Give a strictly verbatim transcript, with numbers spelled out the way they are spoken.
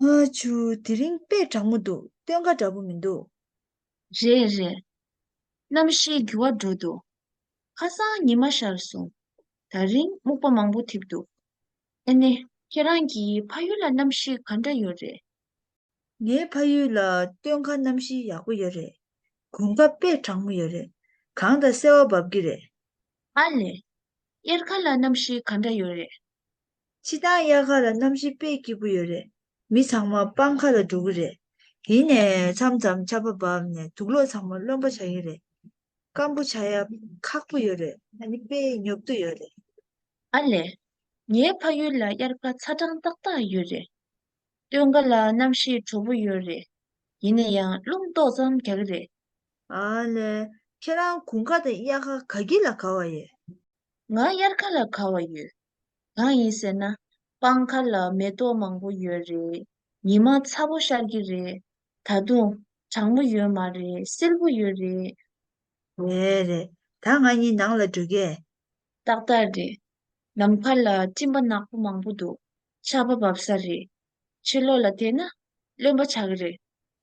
ཨ་ཆུ། དེ་རིང་དཔེ་གྲང་མོ་འདུག་སྟོན་ཁ་འདྲ་པོ་མི་འདུག་རེད་རེད། གནམ་གཤིས་འགྱུར་བ་འགྲོ་འདུག་ཁ་སང་ཉི་མ་ཤར་སོང་། ད་རིང་སྨུག་པ་མང་པོ་འཐིབས་འདུག་ཨ་ནི། ཁྱེད་རང་གི་ཕ་ཡུལ་ལ་གནམ་གཤིས་ག་འདྲ་ཡོད་རེད། ངའི་ཕ་ཡུལ་ལ་སྟོན་ཁ་གནམ་གཤིས་ཡག་པོ་ཡོད་རེད། དགུན་ཁ་དཔེ་གྲང་མོ་ཡོད་རེད། གངས་དང་སེར་བ་འབབ་ཀྱི་རེད། ཨ་ལས། དབྱར་ཁ་ལ་གནམ་གཤིས་ག་འདྲ་ཡོད་རེད། ཕྱི་ཐང་དབྱར་ཁ་ལ་གནམ་གཤིས་དཔེ་སྐྱིད་པོ་ཡོད་རེད། མི་ཚང་མ་སྤང་ཁ་ལ་འགྲོ་གི་རེད། ཡིན་ནའི་མཚམས་མཚམས་ཆར་པ་བབས་ནས་དུག་ལོག་ཚང་མ་རློན་པ་ཆགས་ཀྱི་རེད། སྐམ་པོ་ཆགས་ཡ་ཁག་པོ་ཡོད་རེད། ཨ་ནི་དཔེ་ཉོབ་ཏོ་ཡོད་རེད། ཨ་ལས། ངའི་ཕ་ཡུལ་ལ་དབྱར་ཁ་ཚ་གྲང་ཏག་ཏག་ཡོད་རེད། སྟོན་ཁ་ལ་གནམ་གཤིས་དྲོ་པོ་ཡོད་རེད། ཡིན་ན་ཡང་རླུང་ཏོག་ཙམ་རྒྱག་གི་རེད། ཨ་ལས། ཁྱེད་རང་དགུན་ཁ་དང་དབྱར་ཁ་ག་གི་ལ་དགའ་བ་ཡོད། ང་དབྱར་ཁ་ལ་དགའ་བ་ཡོད། གང་ཡིན་ཟེར་ན། སྤང་ཁ་ལ་མེ་ཏོག་མང་པོ་ཡོད་རེད། ཉི་མ་ཚ་པོ་ཤར་གྱི་རེད། ད་དུང་གྲང་མོ་ཡོད་མ་རེད། བསིལ་པོ་ཡོད་རེད། རེད་རེད། ད་ང་གཉིས་ནང་ལ་འགྲོ་གས། ཏག་ཏག་རེད། ནམ་མཁའ་ལ་སྤྲིན་པ་ནག་པོ་མང་པོ་འདུག་ཆར་པ་བབས་ས་རེད། ཕྱི་ལོགས་ལ་བལྟས་ན་རློན་པ་ཆགས་ཀྱི་རེད།